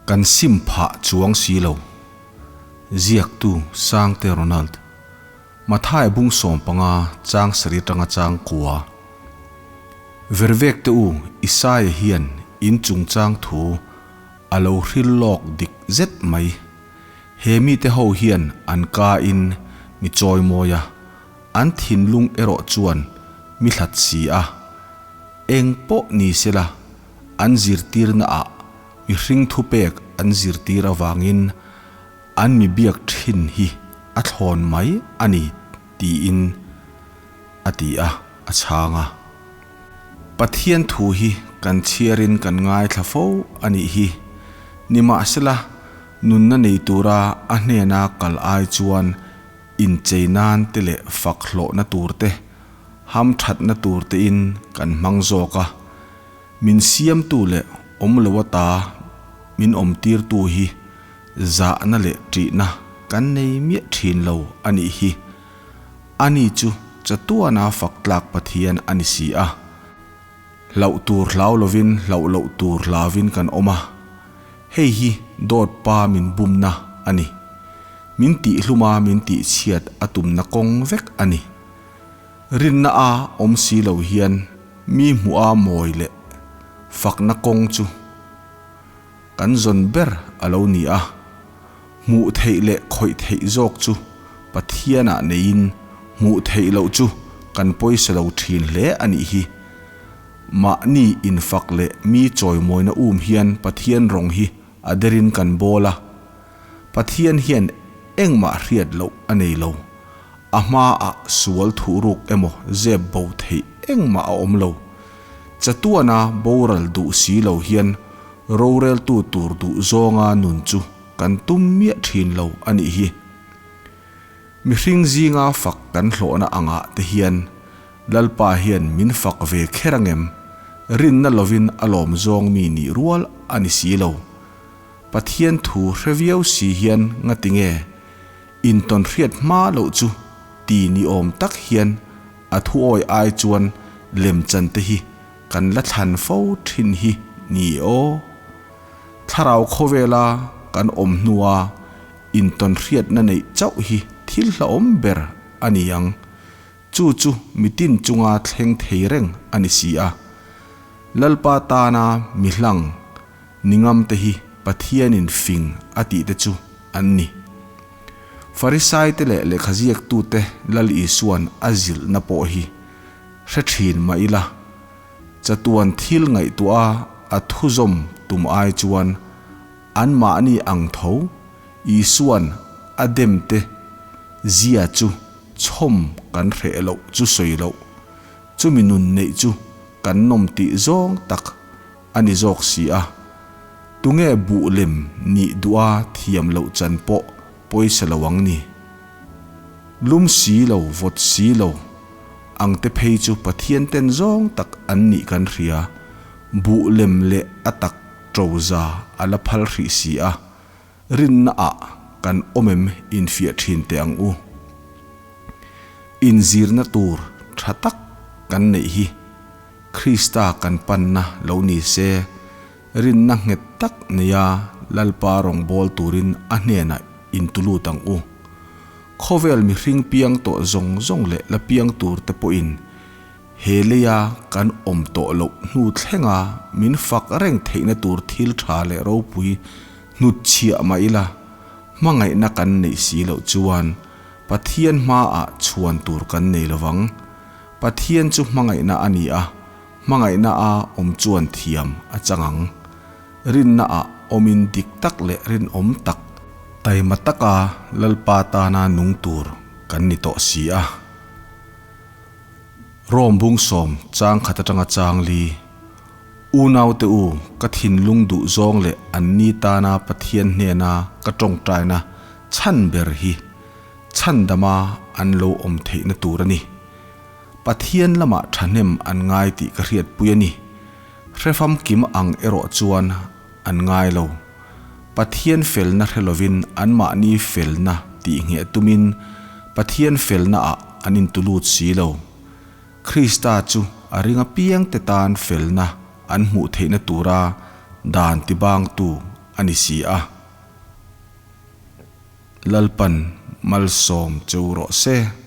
Kan sim phah chuang si lo. Ziaktu Sangte Ronald. Mathai bung 15 chang sarih atanga chang kua. Vervek te u Isaia hian in chungchang thu a lo hril lawk dik zet mai. He mite ho hian an ka in mi chawimawi a, an thinlung erawh chuan mi hlat si a. Eng pawh ni sela an zirtirna ah mihring thupek an zirtir avangin an mi biak thin hi a thlawn mai a ni tiin a ti a, a chhang a. Pathian thu hi kan chhiarin kan ngaithla fo a nih hi. Nimahsela, nunna nei tura a hnena kal ai chuan inchei nan te leh fak hlawhna tur te, ham thatna tur tein kan hmang zawk a. Min siamtu leh awm lo ata min awmtirtu hi zahna leh ṭihna kan nei miah ṭhin lo a nih hi. Ani chu chatuana fak tlak Pathian a ni si a. Hlauh tur hlau lovin hlauh loh tur hlauvin kan awm a, hei hi dawt pa min bumna a ni. Min tihhluma min tihchhiat a tumna kawng vek a ni. Rinna a awm si lo hian mi hmuha mawi leh fakna kawng chu kan zawn ber a lo ni a. Hmuh theih leh khawih theih zawk chu Pathianah neiin hmuh theih loh chu kan pawisa lo thin hle a nih hi. Mahni infak leh mi chawimawina um hian Pathian rawng hi a derin kan bawl a. Pathian hian engmah hriat loh a nei lo. A hmaah sual thuhruk emaw zep bo theih engmah a awm lo. Chatuana boral duh si lo hian roreltu tur duh zawnga nun chu kan tum miah thin lo a nih hi. Mihring zinga fak kan hlawhna angah te hian Lalpa hian min fak ve kher angem? Rinna lovin a lawm zawng mi nih rual a ni si lo. Pathian thu hre viau si hian ngati nge intawn hriat hma loh chu ti ni awm tak hian a thuawi ai chuan lemchan te hi kan la thlan fo thin hi ni aw. Thlarau khawvela kan awm hnua intawn hriatna neih chauh hi thil hlauhawm ber a ni ang. Chu chu mitin chunga thleng thei reng a ni si a. Lalpa tana mi hlang ni ngam te hi Pathianin fing a tih te chu an ni. Farisai te leh lehkhaziaktute Lal Isuan a zilhna pawh hi hre thin mah ila, chatuan thil ngaihtuah a thuzawm tum ai chuan anmahni ang tho Isuan a dem te zia chu chhawm kan hreh loh chu sawi loh, chumi nun neih chu kan nawm tih zawng tak a ni zawk si a. Tunge buh lem nih duha thiam loh chan pawh pawisa lo ang ni. Lum si lo, vawt si lo ang te phei chu Pathian ten zawng tak an nih kan hria, buh lem leh a tak ṭo za a la phal hrih si a, rinna ah kan awm em infiah ṭhin teh ang u. Inzirna tur ṭha tak kan neih hi Krista kan panna lo ni se, rinna nghet tak neia Lalpa rawngbâwl turin a hnenah intulut ang u. Khawvel mihring piang tawh zawng zawng leh la piang tur te pawhin he leia kan awm tawh loh hnu thlenga min fak reng theihna tur thil tha leh ropui hnutchhiah mah ila, hmangaihna kan neih si loh chuan Pathian hmaah chhuan tur kan nei lovang. Pathian chu hmangaihna a ni a, hmangaihna a awm chuan thiam a chang ang. Rinna ah awmin dik tak leh rinawm tak, taima taka Lalpa tana nung tur kan ni tawh si a. Rom bung sawm chang khat atanga chang li, Unaute u, ka thinlung duh zawng leh anni tana Pathian hnena ka tawngtaina chhan ber hi chhandama an lo awm theihna tur a ni. Pathian lamah thahnem an ngai tih ka hriatpui a ni. Hrefamkim ang erawh chuan an ngai lo. Pathian felna hre lovin anmahni felna tih ngheh tumin Pathian felnaah an intulut si lo. Krista chu a ring apiangte tan felna an hmuh theihna tura dan tibangtu a ni si a. Lalpan malsawm cheu rawh se.